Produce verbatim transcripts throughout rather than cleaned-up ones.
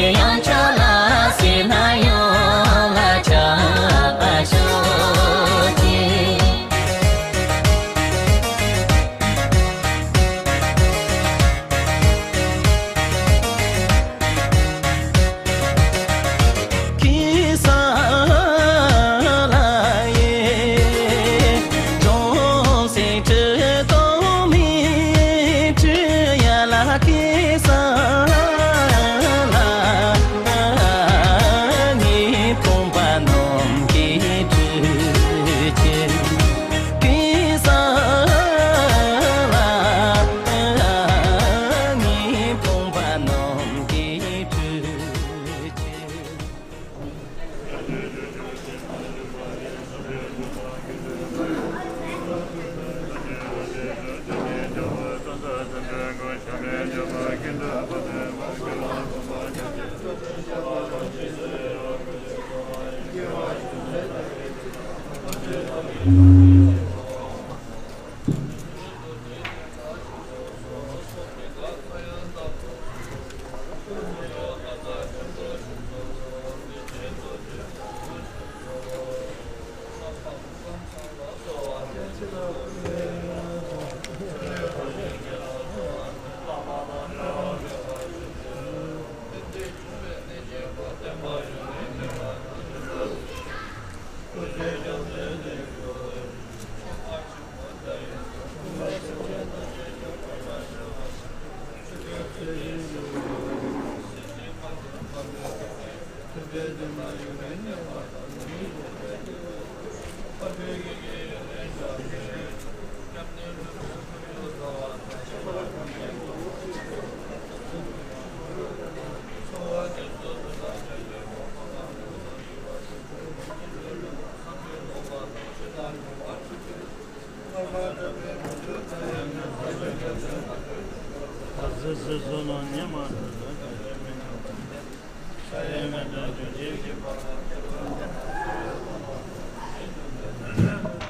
ཡང་ཆོག་ལ་སྲིད་ན་ཡོང་ལ་ཆགས་པ་ཤོག་ཅིག་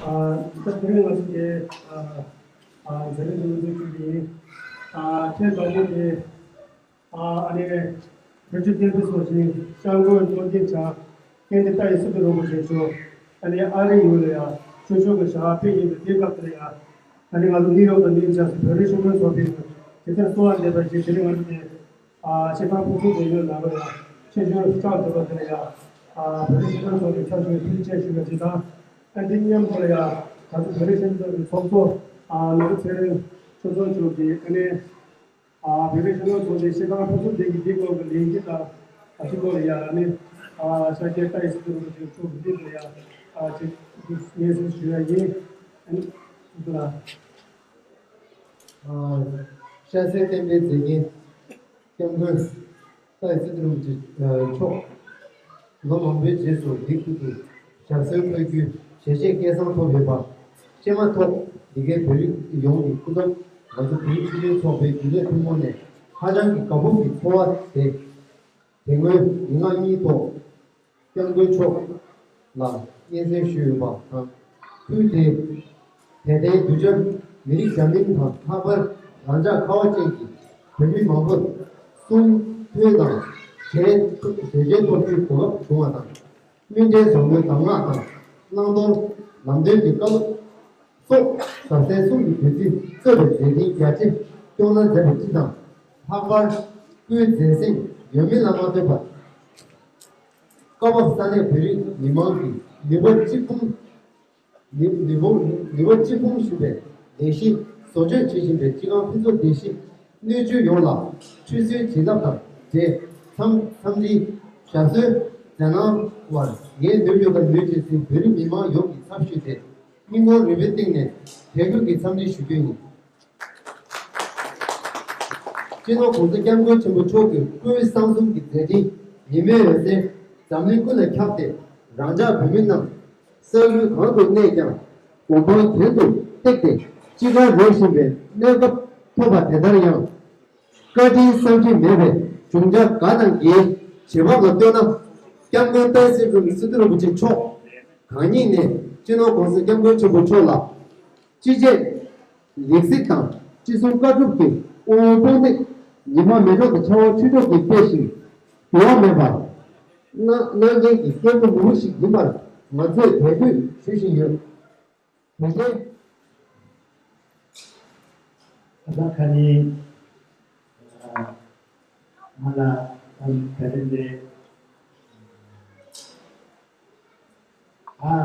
ཨ། ད་དེ་རིང་ང་ཚོ་དེ་ཨ་ཨ་མཛད་རིམ་དེ་ཚོ་བཅུ་ཡིན། ཨ་ཐེངས་དང་པོ་དེ་ཨ་ཨ་ནི་བོད་ཀྱི་བསྟན་པའི་སྲོག་ཤིང་སྐྱབས་མགོན་རྣམ་རྒྱལ་གྲགས་ཀན་ཏི་ཏཱ་ཡི་སི་ཏུ་རིན་པོ་ཆེ་མཆོག་ཨ་ནི་ཨ་རི་ཡུལ་ལ་ཡ་ཆོས་ཕྱོགས་ཀྱི་ཞལ་ཕེབས་ཡིན་པའི་དེའི་སྐབས་དེ་ལ་ཡ་ཨ་ནི་ང་ཚོ་ནིའུ་ཡོག་དང་ནིའུ་ཇར་སི་བོད་རིགས་སྤྱི་མཐུན་ཚོགས་པའི་དེ་ཐེངས་གསོལ་བ་འདེབས་པ་བཞིན་དེ་རིང་ང་ཚོ་དེ། ཨ་སྤྱི་ཁང་ཕུན་ཚོགས་ལྡན་ཡོད་ནང་ལ་ཡང་ཆེད་བསྐྱོད་བཅར་ཐུབ་པ་དེ་ལ་ཡང་ཨ་བོད་རིགས་སྤྱི་མཐུན་ཚོགས་ཀྱི་ཕྱག་ཞུ་ཐུགས་རྗེ་ཆེ་ཞུ་བ་ཅིག་དང་། ཨ་འདི་མཉམ་དུ་ལ་ཡང་ང་ཚོ་བོད་རིགས་སྤྱི་མཐུན་ཚོགས་ཀྱི་ཚོགས་གཙོ་ཨ་ནོར་བུ་ཚེ་རིང་ཆོས་ཚོགས་མཆོག་གིས་ཨ་ནི་ཨ་བོད་རིགས་སྤྱི་མཐུན་ཚོགས་ཀྱི་སྤྱི་ཁང་ཕུན་ཚོགས་ལྡན་གྱི་འདིའི་སྐོར་གྱི་ལས་འགུལ་དང་ཨ་འདི་སྐོར་ལ་ཡང་ཨ་ནི་ཨ་ཤར་རྒྱལ་ཏཱ་ཡི་སི་ཏུ་རིན་པོ་ཆེ་མཆོག་གི་མདུན་དུ་ཡང་ཨ་ཅིག་སྙན་སེང་ཞུ་ཡ་ཡིན། ཨ་ནི་འདི་ལ་ཨ་ཤར་སེང་བསྟན་པའི་མཛེས་རྒྱན། སྐྱབས་མགོན་ཏཱ་ཡི་སི་ཏུ་རིན་པོ་ཆེ་མཆོག་ལོ་མང་པོའི་རྗེས་སུ་འདི་ཁུལ་དུ་ཞབས་སོར་འཁོད་རྒྱུའི་ཞལ་བཞེས་སྐལ་བཟང་ཐོབ་ཡོད་པ། ཕྱི་མ་ཐོག་འདི་གའི་བོད་རིགས་ཡོངས་ཀྱི་སྐུ་ཚབ་ང་ཚོ་བོད་རིགས་སྤྱི་མཐུན་ཚོགས་པའི་རྒྱུན་ལས་ཐུན་མོང་ནས་ཧ་ཅང་གི་དགའ་སྤོབས་ཀྱི་ཚོར་བ་དེ་དེ་སྔོན་མི་ལྔ་གཉིས་ཐོག་སྐྱབས་མགོན་མཆོག་ལ་སྙན་སེང་ཞུས་ཡོད་པ་དང་། ཁུལ་དེ་དད་ལྡན་གདུལ་བྱ་མི་རིགས་འཛམ་གླིང་དང་ལྷག་པར་རང་ཅག་ཁ་བ་ཅན་གྱི་བོད་མི་མང་པོར་གསུང་ཐོས་དང་ཞལ་ཞལ་མཇལ་ཐོབ་རྒྱུའི་གོ་སྐབས་བྱུང་བ་དང་། སྨིན་གྲོལ་བཟང་པོའི་གདམས་ངག་དང་བླང་དོར་ལམ་སྟོན་གྱི་བཀའ་སློབ་སོགས་ཟབ་གསལ་གསུང་གི་བདུད་རྩི་གཙོས་པའི་མཛད་འཕྲིན་རྒྱ་ཆེ་སྐྱོང་གནང་མཛད་པའི་ཁྲིད་དང་། ལྷག་པར་སྐུའི་མཛད་སེམས་ཡོད་མེད་ལ་མ་ལྟོས་པར། སྐབས་བབ་ས་གནས་བོད་རིགས་མི་མང་གི་ནུས་པ་གཅིག་ཁུངས། ནུས་ནུས་པ་ནུས་པ་གཅིག་ཁུངས་ཞུགས་པའི་ལས་གཞི་བཟོ་བཅོས་བྱེད་བཞིན་པའི་སྤྱི་ཁང་ཕུན་ཚོགས་སྡེ་བཞི་སྣོད་བཅུད་ཡོངས་ལ་ཁྲུས་གསོལ་བྱིན་རླབས་དང་འབྲེལ་འཚམས་འཚམས་འདྲིའི་ཞབས་སོར་མཛད་གནང་བར་ངས་ནུབ་ཡོད་དང་ནུབ་བྱེད་སའི་བོད་རིགས་མི་མང་ཡོངས་ཀྱི་ཚབ་ཞུས་ཏེ་སྙིང་ཁོང་རུས་པའི་གཏིང་ནས་དད་གུས་ཀྱི་འཚམས་འདྲི་ཞུ་རྒྱུ་ཡིན། སྤྱི་ནོར་༸གོང་ས་༸སྐྱབས་མགོན་ཆེན་པོ་མཆོག་གི་སྐུའི་གསང་གསུམ་གྱི་མཛད་འཕྲིན་ཉིན་མོའི་འོད་ཟེར་འཛམ་གླིང་ཀུན་ལ་ཁྱབ་སྟེ། རང་ཅག་བོད་མི་རྣམས་ས་ཁུལ་གང་དུ་གནས་ཀྱང་གོ་འཕང་གྱེན་དུ་བཏེགས་ཏེ་ཅི་དགར་རོལ་བཞིན་པའི་གནས་སྐབས་ཐོབ་པ་དེ་ལྟར་ཡང་། བཀའ་དྲིན་བསམ་གྱིས་མེད་པའི་འབྱུང་འགྱུར་དགའ་དང་རྒྱའི་བྱེད་བབ་ལ་ལྟོས་ན། སྐྱབས་མགོན་ཏཱའི་སི་ཏུ་རིན་པོ་ཆེ་མཆོག་གང་ཉིད་ནས་སྤྱི་ནོར་༸གོང་ས་༸སྐྱབས་མགོན་ཆེན་པོ་མཆོག་ལ། ཅི་བྱེད་ལེགས་གཟིགས་དང་ཅི་གསུང་བཀའ་སྒྲུབ་ཀྱི་དབུ་འོང་དཔུང་འདེགས་ཉི་མ་མེ་ཏོག་གི་ཆར་པ་ཆུ་འབྲུག་གིས་སྤེལ་ཞིང་། འགྱུར་བ་མེད་པར་གནང་གནང་མཁན་གྱི་སྐྱེས་བུ་ལུང་ཞིག་ཡིན་པར་ང་ཚོས་དད་གུས་ཞུ་བཞིན་ཡོད། དེ་བཞིན། ད་ཁ་ནི་ང་ལ་ད་ལྟ་རེ་རེ། ཨ།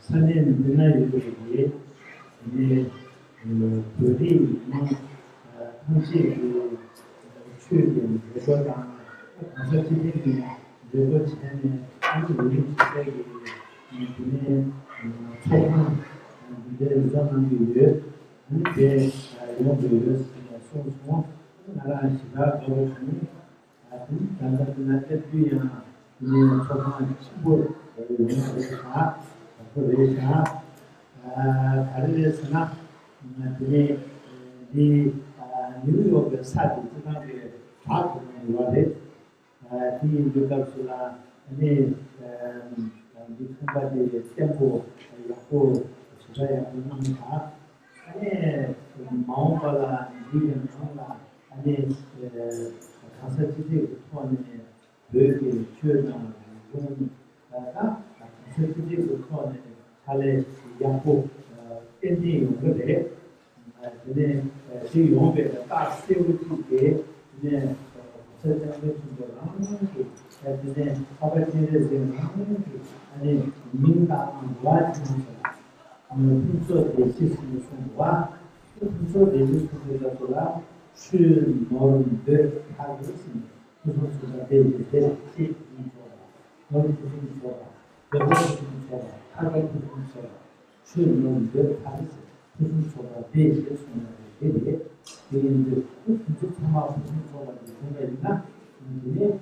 ས་གནས་འདི་ན་ཡོད་པའི་ནི་བོད་རིགས་མི་མང་ཐམས་ཅད་ཀྱི་ཆོས་ཀྱི་འདོད་པ་དང་གང་ཟག་སྤྱི་སྤྱོད་ཀྱི་འདོད་པ་བྱས་ནས་ཨ་ནི་བོད་རིགས་སྤྱི་སྤྱོད་ཀྱི་འདི་ནས་ཚོགས་ཁང་འདི་འདྲའི་རེ་ཟུང་གནང་གི་ཡོད། ཨ་ནི་དེ་ཡོང་དགོས་ཡོད་ཟེར་ནས་གསུངས་སོང་། ང་རང་ཞེ་དྲག་དགའ་པོ་བྱུང་། ད་ལྟ་དེ་ན་སླེབས་དུས་ཡང་དེ་ནས་ཚོགས་ཁང་ཆེན་པོ་ཡོང་བ་རེད་ཤག་དྲག་པོ་རེད་ཤག་ག་རེ་རེད་ཟེར་ན། དེ་ནས་འདི་ནིའུ་ཡོག་གི་ས་དེ་སྤྱི་བཏང་གི་བྲག་ཏུ་ཡོང་ཡོད་རེད། དེ་ཡིན་དུས་སྐབས་སུ་ལ་དེ་ནས་འདི་ཁང་པ་དེ་བརྟན་པོ་ཡག་པོ་ཞེ་དྲག་ཡག་པོ་གནང་ཤག་ཨ་ནི་མ་འོངས་པ་ལ་འདི་གི་ནང་ལ་ཨ་ནི་གང་ཟག་སྤྱི་སྤྱོད་ཀྱི་ཐོག་ནས་བོད་ཀྱི་ཆོས་དང་རིག་གཞུང་ད་གང་ཟག་སྤྱི་སྤྱོད་ཀྱི་ཐོག་ནས་ཕྱག་ལས་ཡག་པོ་ཏན་ཏན་ཡོང་གི་རེད། དེ་ནས་དེ་ཡོང་བའི་རྟགས་གསལ་པོ་གཅིག་དེ་དེ་ནས་གོང་ས་སྐྱབས་མགོན་ཆེན་པོ་རང་གིས་དེ་ནས་འཕགས་པ་སྤྱན་རས་གཟིགས་རང་གིས་ཨ་ནི་མིང་བཏགས་གནང་འདུག་བ། ཅི་གནང་སོང་། ཕུན་ཚོགས་བདེ་སྐྱིད་གསུངས་སོང་བ། ཕུན་ཚོགས་བདེ་སྐྱིད་གསུངས་པའི་སྐབས་སུ་ལ་ཆོས་ནོར་འདོད་ཐར་ཟེར་ནས་ཕུན་སུམ་ཚོགས་པ་སྟེ་ཡོད་དེ་ལ་ཆེས་ཕུན་སུམ་ཚོགས་པ། ནོར་ཕུན་སུམ་ཚོགས་པ། འདོད་པ་ཕུན་སུམ་ཚོགས་པ། ཐར་པ་ཕུན་སུམ་ཚོགས་པ། ཆོས་ནོར་འདོད་ཐར་ཟེར་ཕུན་སུམ་ཚོགས་པ་སྟེ་ཞེས་གསུངས་ཡོད་རེད་དེ། དེ་ཡིན་དུས་ཕུན་ཚོགས་ཚང་མ་ཕུན་སུམ་ཚོགས་པ་ཞིག་བྱུང་བ་ཡིན་ན། དེ་ནས་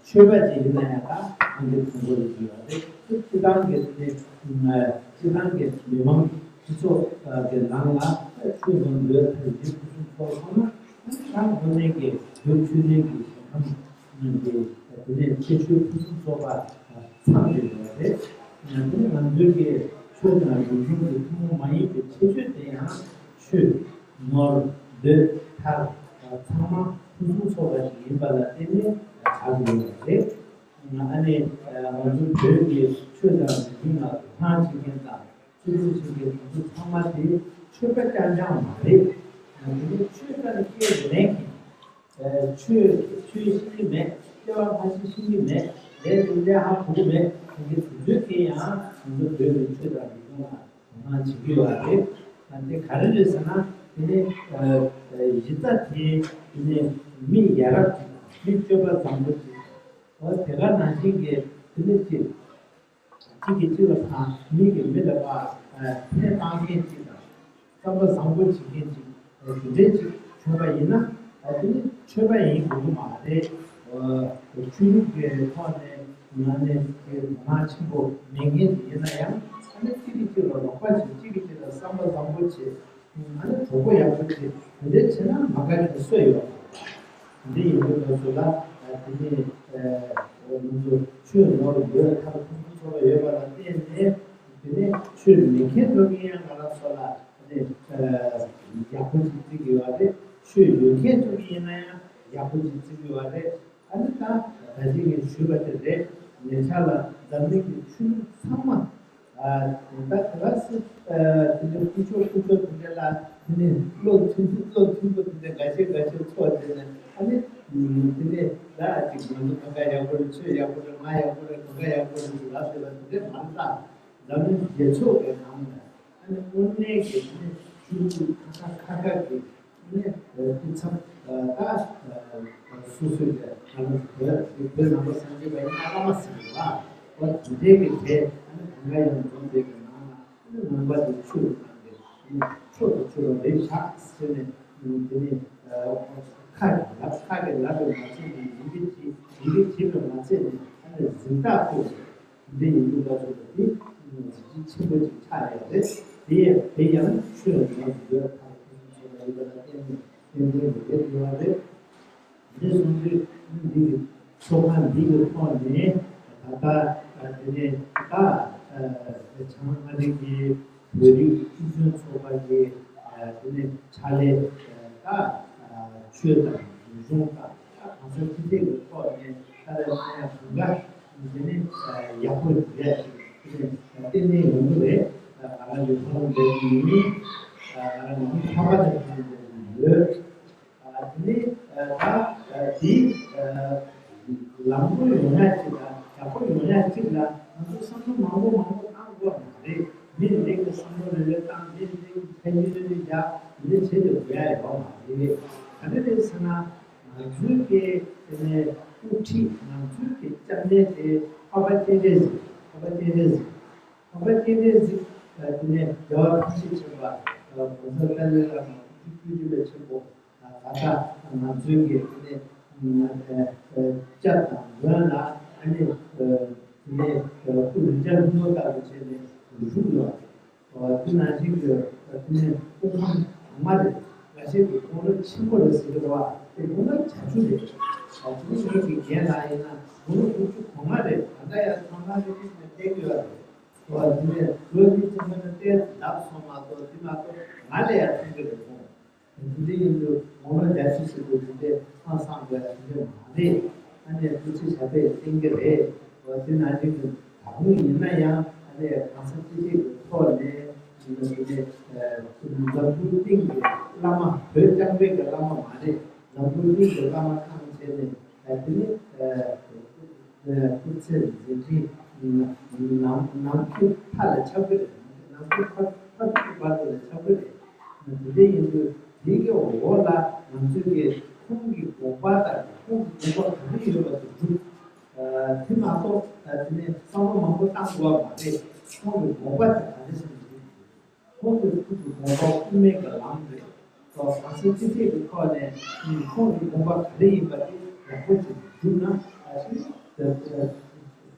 ཆོས་པ་ཅིག་ཡིན་ན་ཡང་ད་ཨང་ཀི་དང་པོ་ལ་འགྲོ་ཡོད་རེད། སྤྱི་བཏང་གི་དེ་ནས་སྤྱི་བཏང་གི་མི་མང་སྤྱི་ཚོགས་ཀྱི་ནང་ལ་ཆོས་ཟུང་འདུལ་ཐབས་ཀྱི་ཕུན་སུམ་ཚོགས་པ་ཚང་མ་ད་དངོས་གནས་ཀྱི་བོད་ཆོས་ལྡན་གྱི་ཞིང་ཁམས་ཀྱི་དེ་ནས་ཁྱད་ཆོས་ཕུན་སུམ་ཚོགས་པ་ཚང་བསྡད་ཡོད་རེད། དེ་ནས་ང་ཚོའི་གི་ཆོས་དང་རིག་གཞུང་གི་ཐུན་མོང་མ་ཡིན་པའི་ཁྱད་ཆོས་དེ་ཡང་ཆོས། ནོར། འདོད། ཐར། ཚང་མ་ཕུན་སུམ་ཚོགས་པ་ཞིག་ཡིན་པ་ལ་བརྟེན་ནས་ཆགས་ཀྱི་ཡོད་པ་རེད། ཨ་ནི་ང་ཚོ་བོད་ཀྱི་ཆོས་དང་རིག་གཞུང་ལ་དོ་སྣང་བྱེད་མཁན་དང་བརྩི་བཀུར་བྱེད་མཁན་དེ་ཚོ་ཚང་མ་དེ་ཆོས་པ་རྐྱང་རྐྱང་མ་རེད། དེ་ནས་ཆོས་ལྟར་སྐྱེས་མེད་མཁན། ཆོས་ཆོས་ཤེས་ཀྱི་མེད། སྐྱེ་བ་སྔ་ཕྱི་ཤེས་ཀྱི་མེད། ལས་དེ་ལས་ཧ་གོ་གི་མེད། དེ་གའི་དུས་ཚོད་དེ་ཡང་ང་ཚོ་བོད་ཀྱི་ཆོས་དང་རིག་གཞུང་ལ་དོ་སྣང་བྱེད་ཀྱི་ཡོད་རེད། དེ་ག་རེ་རེད་ཟེར་ན། དེ་ནི་གཞི་རྩ་དེ་དེ་ནི་མི་ཡ་རབས་ཅིག་དང་མི་སྤྱོད་པ་བཟང་པོ་ཅིག་འོ་དེ་ག་ནང་བཞིན་གྱི་དེ་ནི་ཅིག་གཅིག་གིས་གཅིག་ལ་ཕན། མི་གིས་མི་ལ་ཕན། ཕན་བཏགས་མཁན་གཅིག་དང་། བསམ་པ་བཟང་པོ་བྱེད་མཁན་གཅིག་དེ་འདྲའི་གཅིག་བྱུང་བ་ཡིན་ན། དེ་ནི་ཆོས་པ་ཡིན་དགོས་ཀྱི་མ་རེད། ཆོས་ལུགས་ཀྱི་ཐོག་ནས་ང་ནི་དེ་དོ་སྣང་ཆེན་པོ་མེད་མཁན་ཅིག་ཡིན་ན་ཡང་། ཨ་ནི་གཅིག་གིས་གཅིག་ལ་རོགས་པ་བྱེད། གཅིག་གིས་གཅིག་ལ་བསམ་པ་བཟང་པོ་བྱེད། ཨ་ནི་གྲོགས་པོ་ཡག་པོ་བྱེད། དེ་འདྲའི་བྱེད་ན་མ་དགའ་བྱུང་སྲོལ་ཡོད། འདི་ཡིན་པའི་སྐབས་སུ་ལ་དེ་ནས་ང་ཚོ་ཆོས་ནོར་འདོད་ཐར་ཕུན་སུམ་ཚོགས་པ་ཡོད་པ་ལ་བརྟེན་ནས། དེ་ནས་ཆོས་མེད་མཁན་ཚོ་གིས་ཡང་ང་རང་ཚོ་ལ་དེ་ནས་ཡག་པོ་ཅིག་བརྩི་གི་ཡོད་རེད། ཆོས་ཡོད་མཁན་ཚོ་གིས་ཡིན་ན་ཡང་ཡག་པོ་ཅིག་བརྩི་གི་ཡོད་རེད། ཨ་ནི་ད་ད་ཅིག་ངས་ཞུས་པ་དེ་རེད། ཉེ་ཆར་ལ་འཛམ་གླིང་གི་ཆོས་ལུགས་ཚང་མ། ད་ག་ལ་སྲིད། དེ་འདྲའི་སྐུ་ཞབས་སྐུ་ཞབས་དེ་འདྲ་ལ་དེ་ནས་བློ་མཐུན་བློ་མཐུན་པོ་དེ་འདྲ་འགའ་ཤས་འགའ་ཤས་ཚོགས་བྱས་ནས། ཨ་ནི་དེ་ནས་ད་ཅིག་ང་ཚོ་གང་ག་ཡག་པོ་རེད། ཆོས་ཡག་པོ་རེད། ང་ཡག་པོ་རེད། གང་ག་ཡག་པོ་རེད་ཟེར་ལབ་བསྡད་པ་དེ་འདྲ་མ་རེད། ད་འཛམ་གླིང་རྒྱལ་ཚོགས་ཀྱི་ནང་ནས་ཨ་ནི་དངོས་གནས་ཀྱི་དེ་ནས་ཆོས་ལུགས་ཁ་ཁ་ཁ་ཁ་གི་ནས་དེ་ཚང་ད་སོ་སོའི་གི་ང་རང་བོད་བོད་ནང་པ་སངས་རྒྱས་པ་ཡིན་ན་བླ་མ་ཟེར་གི་རེད་པ། འོ་དེ་འདྲའི་གི་གྲས་ཨ་ནི་གང་ག་ཡང་འཛོམས་པའི་གི་ནང་ལ་ཨ་ནི་ནང་པ་དེ་ཆོས་ཀྱི་ནང་གི་ཨ་ནི་མཆོག་ཏུ་གྱུར་པ་རེད་ཤག་ཟེར་ནས་དེ་ནས་ཁ་གི་ལབ་ཁ་གི་ལབ་པས་མ་ཚད་ནས་ཡི་གེ་བྲིས་ཡི་གེ་བྲིས་པས་མ་ཚད་ནས་ཨ་ནི་གཟེངས་རྟགས་ཕུལ། འདི་ཡིན་དུས་ད་གཟོད་འདི་གཟི་བརྗིད་ཆེན་པོ་ཅིག་ཆགས་ཡོད་རེད། དེ་ཡང་དེ་ཡང་ཆོས་ནོར་འདོད་ཐར་ཕུན་སུམ་ཚོགས་པ་ཡིན་པ་ལ་བརྟེན་ནས་བརྟེན་ནས་ཡོད་ཡོད་རེད། འདི་གསུངས་དུས་འདི་གི་ཚོགས་ཁང་འདི་གི་ཐོག་ནས་ད་ལྟ་དེ་ནས་ད་བྱང་ཨ་རི་གི་བོད་རིགས་སྤྱི་མཐུན་ཚོགས་པ་གི་དེ་ནས་ཕྱག་ལས་ད་ཆོས་དང་རིག་གཞུང་དང་། གང་ཟག་སྤྱི་ཚོགས་ཀྱི་ཐོག་ནས་ད་ལྟ་ས་ཡ་གང་ག་དེ་ནི་ཡག་པོ་ཡོད་ཡ་ཞིག་དེ་ནི་གཏན་ནས་ཡོང་གི་རེད། ང་རང་གི་ཕ་རོལ་འདེབས་ཀྱི་མི་ང་རང་གི་ཕ་པ་དང་ཕ་རོལ་འདེབས་ཀྱི་ཡོད། དེ་ནི་ད་དེ་ལམ་ལྷོང་ཡོང་ཡ་གཅིག་དང་ཡག་པོ་ཡོང་ཡ་གཅིག་ལ་ང་ཚོ་བསམ་བློ་མང་པོ་མང་པོ་བཏང་དགོས་མ་རེད། མི་རེ་རེ་གི་བསམ་བློ་རེ་རེ་བཏང་མི་རེ་རེ་གི་ཕན་ཡོན་རེ་རེ་རྒྱག་འདི་བྱེད་དུ་འགྲོ་ཡ་ཡོད་མ་རེད། ག་འདྲ་རེད་ཟེར་ན། ང་ཚོའི་གི་དེ་ནས་དབུ་ཁྲིད་ང་ཚོའི་གི་སྐྱབས་གནས་དེ་འཕགས་པ་སྤྱན་རས་གཟིགས། འཕགས་པ་སྤྱན་རས་གཟིགས། འཕགས་པ་སྤྱན་རས་གཟིགས་དེ་ནས་རྒྱལ་བ་ཐམས་ཅད་མཁྱེན་པ་༸གོང་ས་ཏཱ་ལའི་བླ་མ་ཐུགས་རྗེ་བཀའ་དྲིན་ཆེན་པོ་ད་ལྟ་ང་ཚོའི་གི་དེ་ནས་སྐྱབས་དང་མགོན་ལ་ཨ་ནི་དེ་ནས་སྐུ་རིན་ཆེན་ལྷུན་པོ་ལྟ་བུ་བྱས་ནས་བཞུགས་ཡོད། དེ་ནང་བཞིན་གྱི་དེ་ནས་སྐུ་ཁམས་གོང་མ་རེད། འགའ་ཤས་ཀྱིས་དགུང་ལོ་ཆེན་པོ་རེད་ཟེར་གྱི་རེད་བ། དེ་དགུང་ལོ་བརྒྱད་ཅུ་རེད། དགུང་ལོ་ཉིད་ཀྱི་རྒན་ལགས་ཡིན་ན་དགུང་ལོ་དགུ་བཅུ་གོང་མ་རེད། ད་ལྟ་ཡང་ཚང་མ་རེ་རེ་ནས་བསྡད་ཀྱི་ཡོད་རེད། དེ་ནས་ལོ་གཉིས་ཙམ་ན་བསྡད་ལབ་སོང་མ་གཏོགས་དེ་མ་གཏོགས་ང་ལ་ཡང་མཐོང་གི་རེད་མོ། དེ་འདྲ་ཡིན་དུས་དགུང་ལོ་བརྒྱད་ཅུ་ཟེར་དུས་དེ་འདྲའི་ཧང་སང་དགོས་ཡ་དེ་འདྲ་མ་རེད། ཨ་ནི་སྐུ་ཚེ་ཞབས་པད་བརྟན་གྱི་རེད། འོ་དེ་ནང་བཞིན་དུ་ད་དུང་ཡིན་ན་ཡང་ཨ་ནི་གང་ཟག་སྤྱི་ཚོགས་ཀྱི་ཐོག་ནས་ཡིན་ན་དེ་ནས་འཛམ་བུའི་གླིང་གི་བླ་མ་བོད་རྐྱང་པའི་གི་བླ་མ་མ་རེད། འཛམ་བུའི་གླིང་གི་བླ་མ་ཐམས་ཅད་ནས་དེ་ནི་སྐུ་ཚེ་མཛད་འཕྲིན་ནམ་ནམ་མཁའི་མཐའ་ལ་ཁྱབ་ཀྱི་རེད། ནམ་མཁའི་མཐའ་མཐའ་ཐུག་གི་བར་དུ་ལ་ཁྱབ་ཀྱི་རེད། དེ་འདྲ་ཡིན་དུས་དེ་གི་འོག་ལ་ང་ཚོས་ཀྱི་ཁོང་གི་དགོངས་པ་ལྟར་ཁོང་གི་དགོངས་པ་ག་རེ་ཡོད་པ་དེ་སྒྲུབ། དེ་མ་གཏོགས་དེ་ནས་བསམ་བློ་མང་པོ་བཏང་དགོས་པ་མ་རེད། ཁོང་གི་དགོངས་པ་དེ་ག་རེ་ཟེར་ན་སྒྲུབ་དགོས། ཁོང་གི་ཐུགས་ཀྱི་དགོངས་པ་དབུ་མའི་གི་ལམ་རེད། དགོངས་པ་གང་ཟག་སྤྱི་ཚོགས་ཀྱི་ཐོག་ནས་ཁོང་གི་དགོངས་པ་ག་རེ་ཡིན་པ་དེ་ཡག་པོ་ཅིག་བསྒྲུབས་ན་ཨ་ཤི་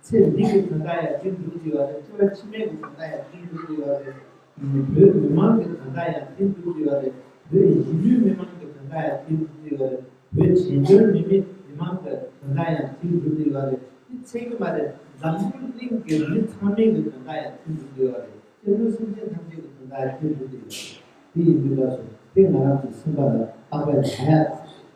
ཚེ་འདི་གི་དོན་དག་ཡང་དེ་འགྲུབ་ཀྱི་ཡོད་རེད། སྐྱེ་བ་ཕྱི་མའི་གི་དོན་དག་ཡང་དེ་འགྲུབ་ཀྱི་ཡོད་རེད། བོད་མི་མང་གི་དོན་དག་ཡང་དེ་འགྲུབ་ཀྱི་ཡོད་རེད། བོད་ཡུལ་ལུས་མི་མང་གི་དོན་དག་ཡང་དེ་འགྲུབ་ཀྱི་ཡོད་རེད། བོད་བྱེས་འབྱོར་མི་མི་མི་མང་གི་དོན་དག་ཡང་དེ་འགྲུབ་ཀྱི་ཡོད་རེད། དེ་ཚད་ཀྱི་མ་རེད། འཛམ་བུ་གླིང་གི་མི་ཚང་མའི་གི་དོན་དག་ཡང་དེ་འགྲུབ་ཀྱི་ཡོད་རེད། སྐྱེ་དངོས་སེམས་ཅན་ཐམས་ཅད་ཀྱི་དོན་དག་ཡང་དེ་འགྲུབ་ཀྱི་ཡོད་རེད། དེ་ཡིན་དུས་སྐབས་སུ་དེ་ང་རང་ཚོའི་སེམས་པ་ལ་བརྟག་པ་ཡང་ཡ་དང་།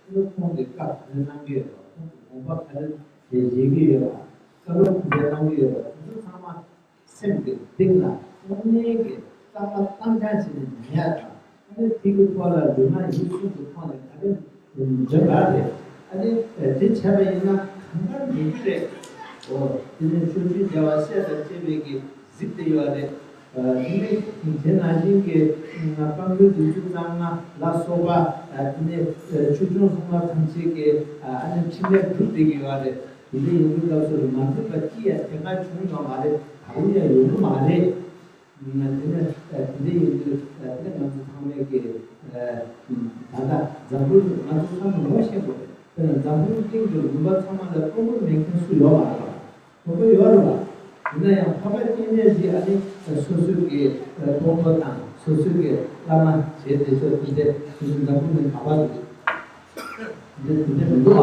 དེ་ནི་ཁོང་གིས་བཀའ་ག་རེ་གནང་གི་ཡོད་པ། ཁོང་གི་དགོངས་པ་ག་རེ་བཞེས་ཀྱི་ཡོད་པ། བཀའ་སློབ་ག་རེ་གནང་གི་ཡོད་པ། དེ་ཚོ་ཚང་མ་སེམས་ཀྱི་གཏིང་ལ་དངོས་གནས་ཀྱི་བསམ་བློ་གཏང་རྐྱང་བྱས་ནས་ཉན་ཡ་དང་། ཨ་ནི་དེ་གི་ཐོག་ལ་ལུས་ངག་ཡིད་གསུམ་གྱི་ཐོག་ནས་ག་རེ་འདོན་པ་རེད། ཨ་ནི་དེ་བྱས་པ་ཡིན་ན་གང་ག་འགྲིག་གི་རེད། འོ་དེ་ནས་ཕྱོགས་བཅུའི་རྒྱལ་བ་སྲས་དང་བཅས་པའི་གི་གཟིགས་བསྡད་ཡོད་རེད། དེ་ནས་དེ་ནང་བཞིན་གྱི་སྐབས་འགྲོ་བདུན་ཅུ་རྩ་ལྔ་ལ་སོགས་པ་དེ་ནས་ཆོས་སྐྱོང་སྲུང་མ་ཐམས་ཅད་ཀྱི་ཨ་ནི་ཕྲིན་ལས་སྒྲུབ་བསྡད་ཀྱི་ཡོད་རེད། དེ་འདྲ་ཡིན་དུས་སྐབས་སུ་མ་འགྲིག་པ་ཅི་ཡང་དེ་སྔ་བྱུང་ཡོད་མ་རེད། ད་རུང་ཡང་ཡོང་གི་མ་རེད། དེ་ནས་དེ་འདྲ་ཡིན་དུས་དེ་ནས་ང་ཚོ་ཚང་མས་ཀྱི་ད་ལྟ་འཛམ་བུ་ང་ཚོ་ཚང་མ་ངོ་ཤེས་དགོས་རེད། དེ་ནས་འཛམ་བུ་གླིང་གི་ལུང་པ་ཚང་མ་ལ་དཔོན་པོ་མེད་མཁན་སུ་ཡོད་མ་རེད་པ། དཔོན་པོ་ཡོད་རེད་པ། ཡིན་ན་ཡང་འཕགས་པ་སྤྱན་རས་གཟིགས་ཨ་ནི་སོ་སོའི་གི་དཔོན་པོ་དང་སོ་སོའི་གི་བླ་མ་བྱས་བསྡད་ཆོག་དེ་འདྲ་དེ་འཛམ་བུ་གླིང་ག་པར་དུ་འདི་དེ་འདྲ་མི་འདུག་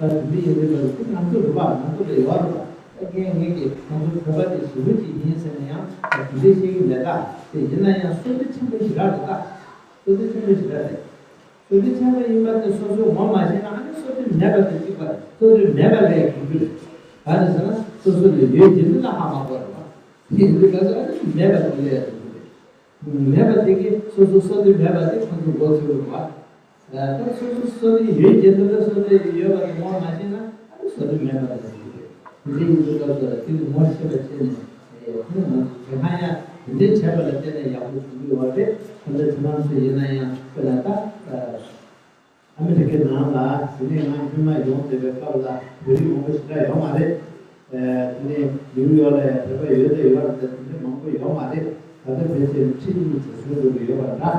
ཨ། ད་དེ་འདྲ་ཡིན་དུས་ང་ཚོ་རུ་པ་ང་ཚོ་ལ་ཡོད་རེད་པ། ད་རྒན་ངེད་ཀྱི་ང་ཚོ་བོད་པ་དེ་ཞི་བོ་ཅིག་ཡིན་ཟེར་ན་ཡང་ད་དེ་འདྲ་བཤད་ཀྱི་མེད། ད་དེ་ཡིན་ན་ཡང་བསོད་བདེ་ཆེན་པོ་ཞེ་དྲག་རེད། ད་བསོད་བདེ་ཆེན་པོ་ཞེ་དྲག་རེད། བསོད་བདེ་ཆེན་པོ་ཡིན་པ་དེ་སོ་སོས་ངོ་མ་ཤེས་ན་ཨ་ནི་བསོད་བདེ་མེད་པ་དེ་གཅིག་པ་རེད། བསོད་བདེ་མེད་པ་ལས་གང་རྒྱུ་རེད། ག་རེ་ཟེར་ན་སོ་སོ་ལ་ཡོད་ཀྱི་འདུག་ན་ཧ་མ་གོ་རེད་པ། དེ་ཡིན་དུས་ག་ཚོད་ཨ་ནི་མེད་པ་དེ་ལས་གང་རྒྱུ་རེད། མེད་པ་དེ་གིས་སོ་སོ་བསོད་བདེ་མེད་པ་དེ་ཁོ་ཚོས་མགོ་ཚོས་དགོས་པ། ད་སོ་སོ་བསོད་བདེ་ཡོད་ཀྱི་འདུག་ན་བསོད་བདེ་ཡོད་པ་དེ་ངོ་མ་ཤེས་ན་ཨ་ནི་བསོད་བདེ་མེད་པ་དེ་ལས་གང་རྒྱུ་རེད། དེ་འདྲ་ཡིན་དུས་སྐབས་སུ་དེ་ལ་ངོ་ཤེས་པ་བྱས་ནས། དེ་ནི་ང་ཚོ་དེ་སྔ་ཡང་དེ་འདྲའི་བྱས་པ་ལ་བརྟེན་ནས་ཡག་པོ་བྱུང་གི་ཡོད་རེད། ད་ལྟ་ཁྱེད་རང་ཚོ་ཡིན་ན་ཡང་དཔེར་ན་ད་ཨ་མི་རི་ཀའི་ནང་ལ་དེ་ནས་ང་སྔོན་མ་ཡོང་བསྡད་པའི་སྐབས་ལ་བོད་རིགས་མང་པོ་ཞེ་དྲག་ཡོད་མ་རེད། དེ་ནས་ནིའུ་ཡོག་ལ་ཡང་བོད་པ་ཡོད་དང་ཡོད་རེད། དེ་འདྲ་མང་པོ་ཡོད་མ་རེད། ད་ལྟ་ཕལ་ཆེར་ཁྲི་གཉིས་བྱས་སོང་འགྲོ་གི་ཡོད་པ་འདྲ།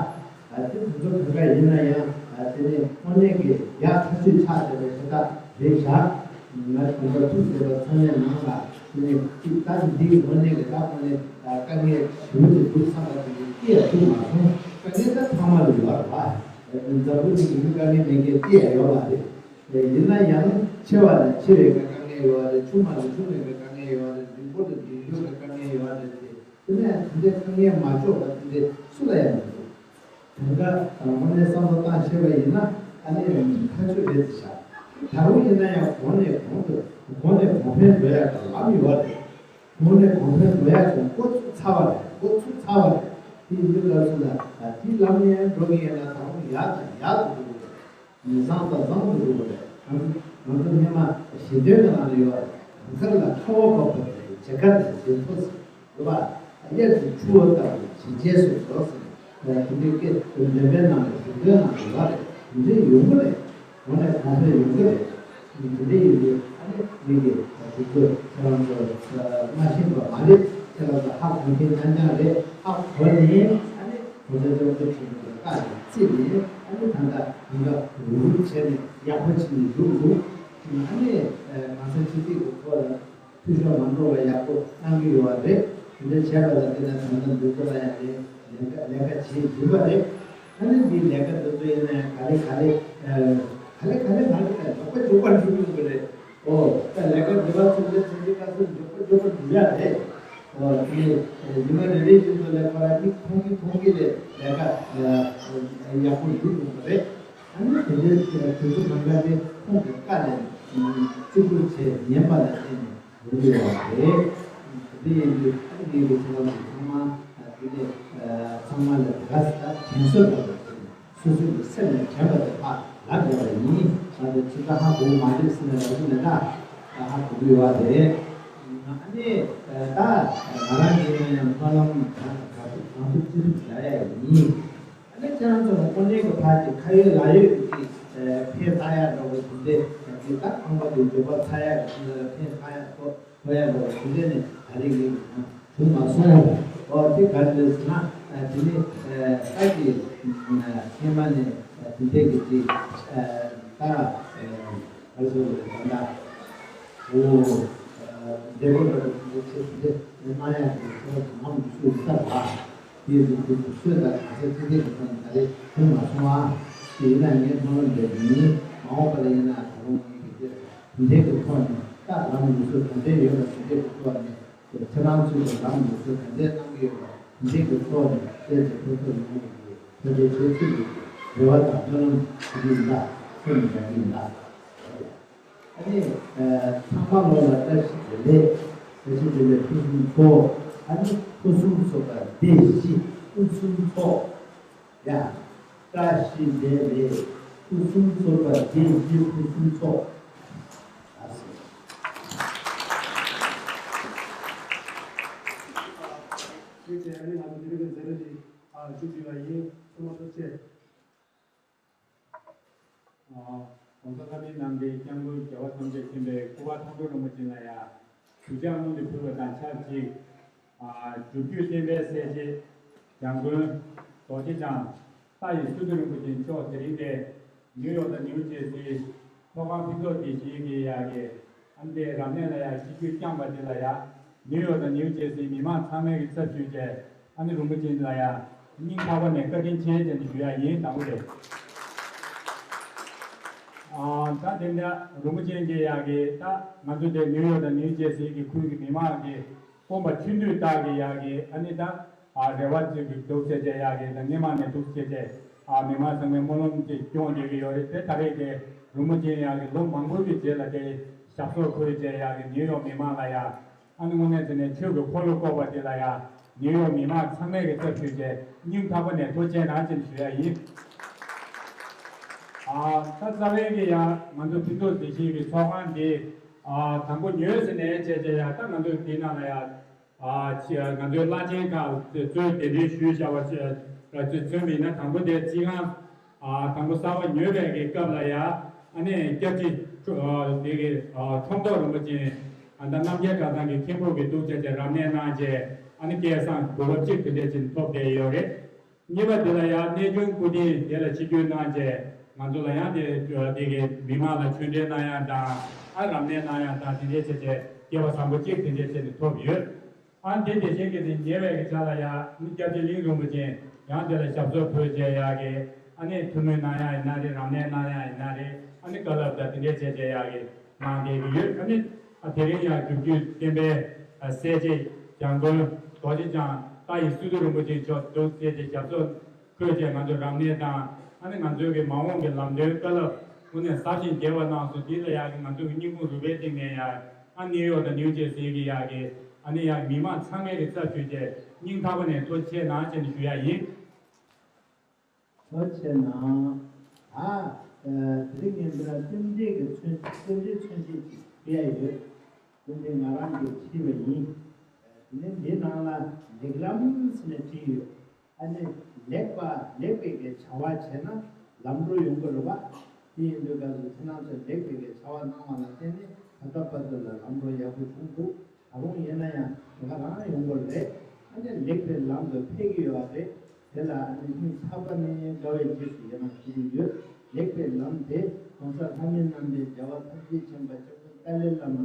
ད་དེ་དེ་ཚོ་གང་ག་ཡིན་ན་ཡང་དེ་ནས་དངོས་གནས་ཀྱི་ཡག་ཐག་ཆོད་ཆགས་བསྡད་པའི་ཤ་སྟག་རེད་བཞག་ང་གཞོན་པ་ཐུག་བསྡད་པ་ཚང་མའི་ནང་ལ་དེ་ནས་གཅིག་ད་འདི་དངོས་གནས་ཀྱི་ད་དངོས་གནས་དཀའ་ངལ་ཞེ་པོ་ཅིག་འདུག་བསམ་པ་དེ་ནི་ཅི་ཡང་ཐུག་མ་སོང་། དཀའ་ངལ་ད་ཚང་མ་ལ་ཡོད་རེད་པ། འཛམ་བུ་གླིང་གི་མི་དཀའ་ངལ་མེད་མཁན་ཅི་ཡང་ཡོད་མ་རེད། ཡིན་ན་ཡང་ཆེ་བ་ནས་ཆེ་བའི་དཀའ་ངལ་ཡོད་རེད། ཆུང་བ་ནས་ཆུང་བའི་དཀའ་ངལ་ཡོད་རེད། འབྲིང་པོ་ནས་འབྲིང་པོའི་དཀའ་ངལ་ཡོད་རེད་དེ། དེ་ནས་དེ་འདྲའི་དཀའ་ངལ་མ་ལྕོགས་པ་དེ་འདྲའི་སུ་ལ་ཡང་མི་འདུག་དེང་སྐབས་དང་པོ་ནས་བསམ་བློ་བཏང་ཤེས་པ་ཡིན་ན་ཨ་ནི་ཡང་མི་ཁ་ཆོད་རེད་ཤག་ད་རུང་ཡིན་ན་ཡང་གོང་ནས་གོང་དུ་གོང་ནས་གོང་འཕེལ་འགྲོ་ཡག་གི་ལམ་ཡོད་རེད། གོང་ནས་གོང་འཕེལ་འགྲོ་ཡག་གི་འགོ་ཚུགས་ཚར་བ་རེད། འགོ་ཚུགས་ཚར་བ་རེད། དེ་ཡིན་དུས་སྐབས་སུ་ལ་དེའི་ལམ་ནས་འགྲོ་གི་ཡིན་ན་ད་རུང་ཡག་དང་ཡག་ཏུ་འགྲོ་གི་རེད། བཟང་དང་བཟང་དུ་འགྲོ་གི་རེད། ང་ཚོ་ང་ཚོ་སྔོན་མ་ཞི་བདེ་གི་ནང་ལ་ཡོད་རེད། གང་ག་ལ་ཁ་བ་བབས་པ་དེ་བྱེད་ཀ་དེ་བྱེད་ཐུབ་ཟེར། རེད་པ། དབྱར་གྱི་ཆུ་བོ་ལྟ་བུ་ཇེ་རྒྱས་སུ་འགྲོ་ཟེར། དེ་འདྲའི་སྐད་དེ་འདོན་པའི་ནང་ལ་གཞུང་དོན་ནང་དུ་ལ་རེད། དེ་འདྲའི་ཡོང་གི་རེད། གོང་ནས་གོང་འཕེལ་ཡོང་གི་རེད། དེ་འདྲའི་ཡོང་གི། ཨ་ནི་མི་གི་དུས་ཚོད་ཁྱེད་རང་ཚོ་མ་ཤེས་པ་མ་རེད། ཁྱེད་རང་ཚོ་ཧ་གོ་མཁན་རྐྱང་རྐྱང་རེད། ཧ་གོ་ནས་ཨ་ནི་གོང་ས་སྐྱབས་མགོན་ཆེན་པོ་ལ་བཀའ་ནས་བརྩིས་ནས། ཨ་ནི་ད་ལྟ་ཡིན་ག་རུབ་རུབ་བྱས་ནས་ཡག་པོ་བྱས་ནས་བཞུགས་འདུག་ཨ་ནི་གང་ས་ཅི་ཐིག་གི་ཐོག་ལ། འཐུས་ཤོར་མ་འགྲོ་བ་ཡག་པོ་གནང་གི་ཡོད་པ་རེད། དེ་འདྲ་བྱས་པ་ལ་བརྟེན་ནས་ད་ལྟ་འདི་ཚོ་ལ་ཡང་ལས་ལས་ཀ་ལས་ཀ་བྱེད་བཞིན་པ་རེད། ཨ་ནི་འདི་ལས་ཀ་འདི་ཚོ་ཡིན་ན་ཡང་ག་ལེ་ག་ལེ་ཨ་ག་ལེ་ག་ལེ་མ་རེད། ད་མགྱོགས་པོ་མགྱོགས་པོ་འགྲུབ་ཡོང་གི་རེད། ཨོ་ད་ལས་ཀ་འདི་བ་ཚོ་འདི་ཚོ་འདི་བ་ཚོ་མགྱོགས་པོ་མགྱོགས་པོ་འགྲུབ་ཡ་རེད། ཨོ་དེ་ནི་ཉི་མ་རེ་རེ་བཞིན་དུ་ལས་ཁོ་ར་མིག་མཐོང་གི་མཐོང་གི་ལས་ལས་ཀ་ཡག་པོ་འགྲུབ་ཡོང་གི་རེད། ཨ་ནི་དེ་འདྲའི་དུས་ཚོད་གང་ག་དེ་ཁོང་གི་བཀའ་ལས་བརྩི་བཀུར་བྱས་ཉན་པ་ལ་བརྟེན་ནས། འགྲོ་གི་ཡོད་པ་རེད། དེ་ཡིན་དུས་ཨ་ནི་ངེད་ཀྱི་ཚེ་རབས་ཀྱི་ཚང་མ་དེ་ནས་ཚང་མ་ལ་དེ་ག་ས་དྲན་གསོ་འདྲ་བ་དེ་སོ་སོ་གི་སེམས་ནས་དྲན་པ་དེ་ཕར་ལབ་བཞག་པ་ཡིན། ང་ཚོ་ཅི་ལྟར་ཧ་གོ་གི་མ་རེད་ཟེར་ནས་ལབ་ཀྱི་མེད། ད་ད་ཧ་གོ་གི་ཡོད་པ་རེད། ཨ་ནི་ད་ང་རང་གིས་ཡང་སྨོན་ལམ་གང་ཐུབ་གང་ཐུབ་ཅི་ཐུབ་བྱ་ཡ་ཡིན། ཨ་ནི་ཁྱེད་རང་ཚོ་ལ་དངོས་གནས་ཀྱི་ཕར་གྱི་ཁ་ཡོད་ལག་ཡོད་ཀྱི་ཕན་བཏགས་ཡག་འདྲ་བོ་དེ་འདྲའི་ཡང་དེ་ལྟར་ཁང་པ་དེ་འགྱོད་པ་ཚ་ཡག་གི་དེ་འདྲ་ལ་ཕན་བཏགས་ཡག་ཐོག་ཐོག་ཡག་འདྲ་བོ་དེ་འདྲ་ནས་ད་རེས་ངས་ཀྱི་ནང་བྱུང་མ་སོང་། ཨོ་དེ་ག་རེ་རེད་ཟེར་ན། དེ་ནི་ད་ཀྱི་སྔོན་མ་ནས་དེ་འདྲའི་གི་དེ་ད་ག་རེ་ཟེར་དགོས་རེད། ད་ལྟ་འོ་འདས་པོ་འདྲ་བོ་དེ་འདྲ་ཆེ་དེ་འདྲ་གནང་ཡག་གི་ཁྱེད་རང་ཚོ་ནམ་ཡོད་ཚུལ་ལྟར་ལ། དེའི་གཟུགས་པོ་གཟུགས་བཟོས་དང་གང་ཟག་ཅི་འདྲའི་གི་ཐོག་ནས་ད་རེས་ཐོན་མ་སོང་ཨ། དེ་ཡིན་ན་ངས་སྨོན་ལམ་འདེབས་ཡིན། མ་འོངས་པ་ལ་ཡིན་ན་ད་རུང་ངས་ཀྱི་དེ་དེ་འདྲའི་གི་ཐོག་ནས་ད་ལམ་ལུགས་སྲོལ་གང་འདྲའི་ཡོད་པ་དེ་འདྲའི་གི་ཐོག་ནས་ཁྱེད་རང་ཚོས་ཀྱི་ལམ་ལུགས་སྲོལ་གང་འདྲའི་གནང་གི་ཡོད་པ་དེ་འདྲའི་གི་ཐོག་ནས་བཤད་ཀྱི་ཐུབ་ཐུབ་ཡོང་གི་ཡོད། དེ་འདྲའི་བཤད་ཚུལ་གྱི་རེ་བ་དང་སྨོན་ལམ་ཞུ་གི་ཡིན་ལ། སེམས་ནས་བྱ་གི་ཡིན་ལ། ཨ་ནི་ཚང་མ་ལོ་ལ་བཀྲ་ཤིས་བདེ་ལེགས། བཀྲ་ཤིས་བདེ་ལེགས་ཕུན་སུམ་ཚོགས། ཨ་ནི་ཕུན་སུམ་ཚོགས་པ་སྡེ་བཞི་ཕུན་སུམ་ཚོགས། ཡ། བཀྲ་ཤིས་བདེ་ལེགས་ཕུན་སུམ་ཚོགས་པ་སྡེ་བཞི་ཕུན་སུམ་ཚོགས། ཨ་སི། ཁྱེད་ཚོས་ཨ་ནི་ང་ཚོ་འདི་རིང་གི་མཛད་རིམ་འདི་མཇུག་བསྒྲིལ་བ་ཡིན། ཚང་མ་ཐུགས་རྗེ་ཆེ། ༸གོང་ས་ལྷ་མིའི་རྣམ་འདྲེན་སྐྱབས་མགོན་རྒྱལ་བ་ཐམས་ཅད་མཁྱེན་པའི་སྐུ་པར་མཐོང་གྲོལ་རིན་པོ་ཆེ་ལ་ཡང་གུས་ཕྱག་སྔོན་དུ་ཕུལ་བ་དང་ཆབས་ཅིག་སྒྲུབ་བརྒྱུད་བསྟན་པའི་གསལ་བྱེད་འཇམ་མགོན་རྡོ་རྗེ་འཆང་ཏཱ་ཡི་སི་ཏུ་རིན་པོ་ཆེ་མཆོག་དེ་རིང་འདིར་ནིའུ་ཡོག་དང་ནིའུ་ཇེར་སིའི་ཚོགས་ཁང་ཕུན་ཚོགས་སྡེ་བཞིའི་གི་ཡ་གི་ཨ་ནི་རབ་གནས་ལ་ཡང་ཆིབས་བསྒྱུར་བསྐྱངས་པ་དེ་ལ་ཡང་ནིའུ་ཡོག་དང་ནིའུ་ཇེར་སིའི་མི་མང་ཚང་མས་ཀྱི་ཚབ་ཞུས་བྱས། ཨ་ནི་རིན་པོ་ཆེ་ལ་ཡང་སྙིང་ཐག་པ་ནས་བཀའ་དྲིན་ཆེ་ཟེར་ནས་ཞུ་ཡ་ཡིན། དང་པོ་དེ། ཨ་ད་དེ་འདྲ་རིན་པོ་ཆེ་གི་ཡ་གི་ད་ང་ཚོ་དེ་ནིའུ་ཡོག་དང་ནིའུ་ཇེར་སི་གི་ཁུལ་གྱི་མི་མང་གི་དགོངས་པ་ཆུང་དུས་ལྟར་གྱི་ཡ་གི་ཨ་ནི་ད་ཨ་རེ་བ་ཅིག་གི་འདུག་ཟེར་བྱས་ཡ་གི་ད་སྔོན་མ་ནས་འདུག་ཟེར་བྱས་ཨ་མི་མང་ཚང་མས་སྨོན་ལམ་ཅིག་སྐྱོང་བསྡད་ཀྱི་ཡོད་རེད་དེ། ད་རེས་དེ་རིན་པོ་ཆེ་ཡ་གི་ལོ་མང་པོ་གི་རྗེས་ལ་དེ་ཞབས་སོར་འཁོད་བྱས་ཡ་གི་ནིའུ་ཡོག་མི་མང་ལ་ཡ། ཨ་ནི་དངོས་གནས་བྱས་ནས་ཆོས་ཀྱི་འཁོར་ལོ་བསྐོར་བ་དེ་ལ་ཡང་ནིའུ་ཡོག་མི་མང་ཚང་མས་ཀྱི་ཚབ་ཞུས་བྱས་སྙིང་ཐག་པ་ནས་ཐུགས་རྗེ་གནང་ཞེས་ཞུ་ཡ་ཡིན། ཨ་ད་རྩ་བའི་གི་ཡང་ང་ཚོ་ཕུན་ཚོགས་སྡེ་བཞི་གི་ཚོགས་ཁང་འདི་ཨ་དང་པོ་ཉོས་ཟིན་ནས་བྱས་བྱས་ཡང་ད་ང་ཚོ་འདི་ནང་ལ་ཡང་ཨ་ང་ཚོའི་བླ་ཆེན་ཁག་གཙོས་གདན་འདྲེན་ཞུས་བཞག་པ་ཚོས་མཚོན་པ་ཡིན་ན་དང་པོ་དེ་རྩིས་ཁང་། ཨ་དང་པོ་གསར་པ་ཉོས་པའི་གི་སྐབས་ལ་ཡ་ཨ་ནི་སྐྱབས་རྗེ་ཁྲོ་ཨ་དེ་གི་ཨ་ཁྲོམ་ཐོག་རིན་པོ་ཆེ་ཨ་ད་རྣམ་རྒྱལ་གྲྭ་ཚང་གི་མཁན་པོ་གི་འདུག་བྱས་བྱས་རབ་གནས་གནང་བྱས་ཨ་ནི་སྐལ་བཟང་གོ་སྐབས་གཅིག་དེ་འདྲས་ཅིག་ཐོབ་བསྡད་ཡོད་རེད། གཉིས་པ་དེ་ལ་ཡ་གནས་ཆུང་སྐུ་རྟེན་དེ་ལ་ཆིབས་བསྒྱུར་གནང་བྱས་ང་ཚོ་ལ་ཡང་དེ་དེ་གི་མི་མང་ལ་ཆོས་འབྲེལ་གནང་ཡ་དང་ཨ་རབ་གནས་གནང་ཡ་དང་དེ་འདྲས་བྱས་བྱས་སྐལ་བ་བཟང་པོ་གཅིག་དེ་འདྲས་བྱས་ནས་ཐོབ་ཡོད། ཨ་ནི་དེ་དེ་བཞིན་གྱི་དེ་ཉེ་བའི་གི་ཆ་ལ་ཡང་ནི་སྐྱབས་རྗེ་གླིང་རིན་པོ་ཆེ་ཡང་དེ་ལ་ཞབས་སོར་འཁོད་བྱས་ཡག་གི་ཨ་ནི་ཐུགས་སྨོན་གནང་ཡག་ཡིན་ན་རེད། རབ་གནས་གནང་ཡག་ཡིན་ན་རེད། ཨ་ནི་བཀའ་སློབ་དང་དེ་འདྲས་བྱས་བྱས་ཡག་གི་གནང་བསྡད་ཀྱི་ཡོད། ཨ་ནི་ཨ་དེ་རིང་ཡང་སྒྲུབ་བརྒྱུད་བསྟན་པའི་ཨ་གསལ་བྱེད་འཇམ་མགོན་རྡོ་རྗེ་འཆང་ཏཱ་ཡི་སི་ཏུ་རིན་པོ་ཆེ་མཆོག་འདུག་སེ་བྱས་ཞབས་སོར་འཁོད་བྱས་ང་ཚོ་རབ་གནས་དང་ཨ་ནི་ང་ཚོའི་གི་མ་འོངས་ཀྱི་ལམ་སྟོན་བཀའ་སློབ་ དངོས་གནས་ཟབ་ཅིང་རྒྱས་པ་གནང་སོང་། དེ་ལ་ཡག་གི་ང་ཚོའི་སྙིང་ཁུང་རུས་པའི་གཏིང་ནས་ཡག་ཨ་ནེའུ་ཡོག་དང་ནེའུ་ཇེར་སི་གི་ཡག་གི་ཨ་ནི་ཡག་མི་མང་ཚང་མའི་གི་རྩ་ཞུས་བྱས་སྙིང་ཐག་པ་ནས་ཐུགས་རྗེ་ཆེ་གནང་ཅེས་ཞུ་ཡ་ཡིན། ཐུགས་རྗེ་ཆེ་གནང་། ཨ། དེ་རིང་ངས་འདི་ལ་རྟེན་འབྲེལ་གྱི་མཚོན་རྟེན་འབྲེལ་མཚོན་བྱེད་ཅིག་ཕུལ་ཡ་ཡོད། དེ་འདི་ང་རང་གིས་བྲིས་པ་ཡིན། དེ་ནས་འདིའི་ནང་ལ་ལེགས་ལམ་ཟེར་ནས་བྲིས་ཡོད། ཨ་ནི་ལེགས་པ་ལེགས་པའི་གི་བྱ་བ་བྱས་ན་ལམ་འགྲོ་ཡོང་གི་རེད་བ། དེ་ཡིན་དུས་སྐབས་སུ་ཁྱེད་རང་ཚོས་ལེགས་པའི་གི་བྱ་བ་གནང་བ་ལ་བརྟེན་ནས་ད་ལྟ་བར་དུ་ལ་ལམ་འགྲོ་ཡག་པོ་བྱུང་འདུག་ད་རུང་ཡིན་ན་ཡང་དེ་ག་རང་ཡོང་གི་རེད། ཨ་ནི་ལེགས་པའི་ལམ་དུ་ཕེབས་ཀྱི་ཡོད་པ་རེད། དེ་ལ་ཨ་ནི་སྙིང་ཐག་པ་ནས་དགའ་བའི་རྗེས་སུ་ཡི་རང་ཞུ་གི་ཡོད། ལེགས་པའི་ལམ་དེ་༸གོང་ས་ལྷ་མིའི་རྣམ་པའི་རྒྱལ་བ་ཐམས་ཅད་མཁྱེན་པ་སྐྱབས་མགོན་ཏཱ་ལའི་བླ་མ་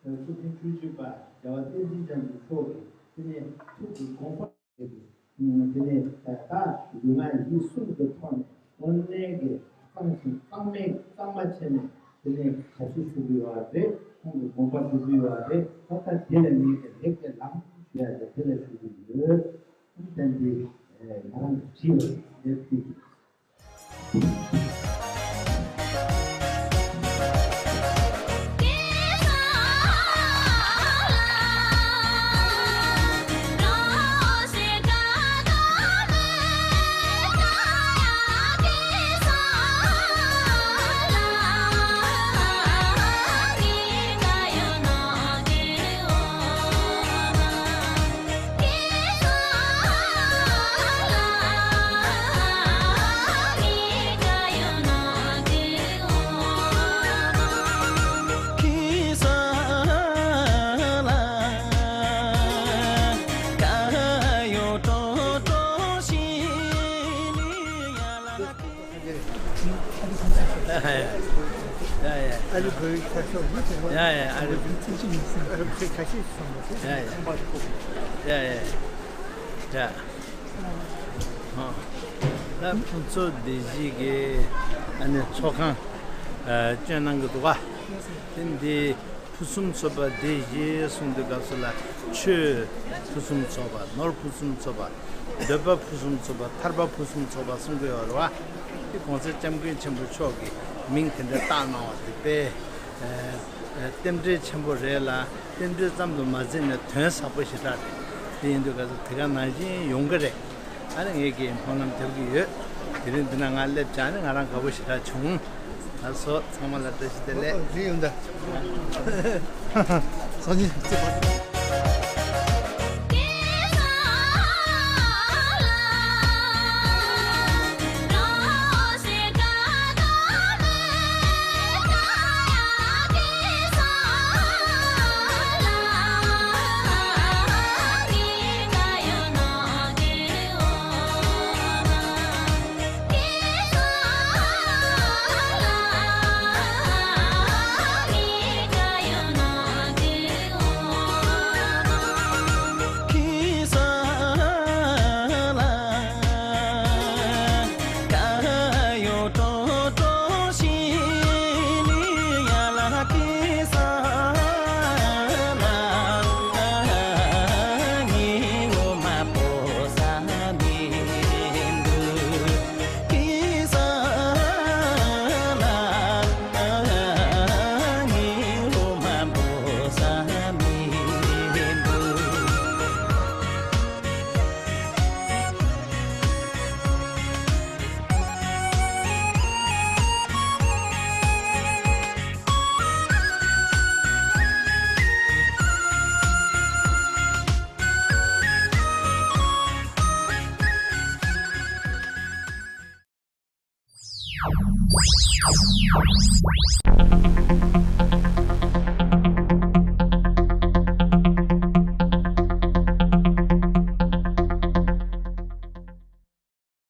སྐུ་ཕྲེང་བཅུ་གཅིག་པ་རྒྱལ་བ་བསྟན་འཛིན་རྒྱ་མཚོ་མཆོག་གིས་དེ་ནས་ཐུགས་ཀྱི་དགོངས་པ། དེ་ནས་ད་ལྟ་ལུས་ངག་ཡིད་གསུམ་གྱི་ཐོག་ནས་དངོས་གནས་ཀྱི་གཙང་ཞིང་གཙང་མའི་གཙང་མ་བྱས་ནས་དེ་ནས་ཞབས་ཕྱི་ཞུ་གི་ཡོད་པ་རེད། ཁོང་གི་དགོངས་པ་སྒྲུབ་ཀྱི་ཡོད་པ་རེད། ད་ལྟ་དེ་ལ་ངེད་ཀྱི་ལེགས་པའི་ལམ་ཞུ་ཡ་དེ་དེ་ལ་ཞུ་གི་ཡོད། ཏན་ཏན་ང་རང་གི་བྲིས་པ་ལེགས་བྲིས། ཡ་ཡ། ཨ་རི་བོད་ཡིག་ཁ་ཤོག་མི་ཚང་མ། ཡ་ཡ། ཨ་རི་བོད་ཡིག་ཚིག་ཤིག་ཡིན་ཟིན། ཨ་རི་བོད་ཁ་ཤས་སོང་བ་རེད། ཡ་ཡ། ཡ་ཡ། ཡ། ཨ། ད་ཕུན་ཚོགས་སྡེ་བཞི་གི་ཨ་ནི་ཚོགས་ཁང་ཨ་སྐྱོན་གནང་གི་འདུག་ག་དེ་འདི་ཕུན་སུམ་ཚོགས་པ་སྡེ་བཞི་གསུང་དུས་སྐབས་སུ་ལ་ཆོས་ཕུན་སུམ་ཚོགས་པ། ནོར་ཕུན་སུམ་ཚོགས་པ། འདོད་པ་ཕུན་སུམ་ཚོགས་པ། ཐར་པ་ཕུན་སུམ་ཚོགས་པ་གསུང་གི་ཡོད་རེད་བ། དེ་༸གོང་ས་༸སྐྱབས་མགོན་ཆེན་པོ་མཆོག་གི་མིང་དེ་འདྲ་བཏགས་གནང་བ་དེ་དཔེ་ཨ་ཨ་རྟེན་འབྲེལ་ཆེན་པོ་རེད་ལ། རྟེན་འབྲེལ་ཙམ་དུ་མ་ཟད་ནས་དོན་ཟབ་པོ་ཞེ་དྲག་རེད། དེ་ཡིན་དུས་སྐབས་སུ་དེ་ག་ནང་བཞིན་ཡོང་གི་རེད། ཨ་ནི་ངེད་ཀྱིས་སྨོན་ལམ་རྒྱབ་ཀྱི་ཡོད། དེ་རིང་འདི་ན་ང་སླེབས་བྱས་ནས་ང་རང་དགའ་པོ་ཞེ་དྲག་བྱུང་། ལགས་སོ། ཚང་མ་ལ་བཀྲ་ཤིས་བདེ་ལེགས། ཨོ། རིག་ཡོང་ད། སང་ཉིན།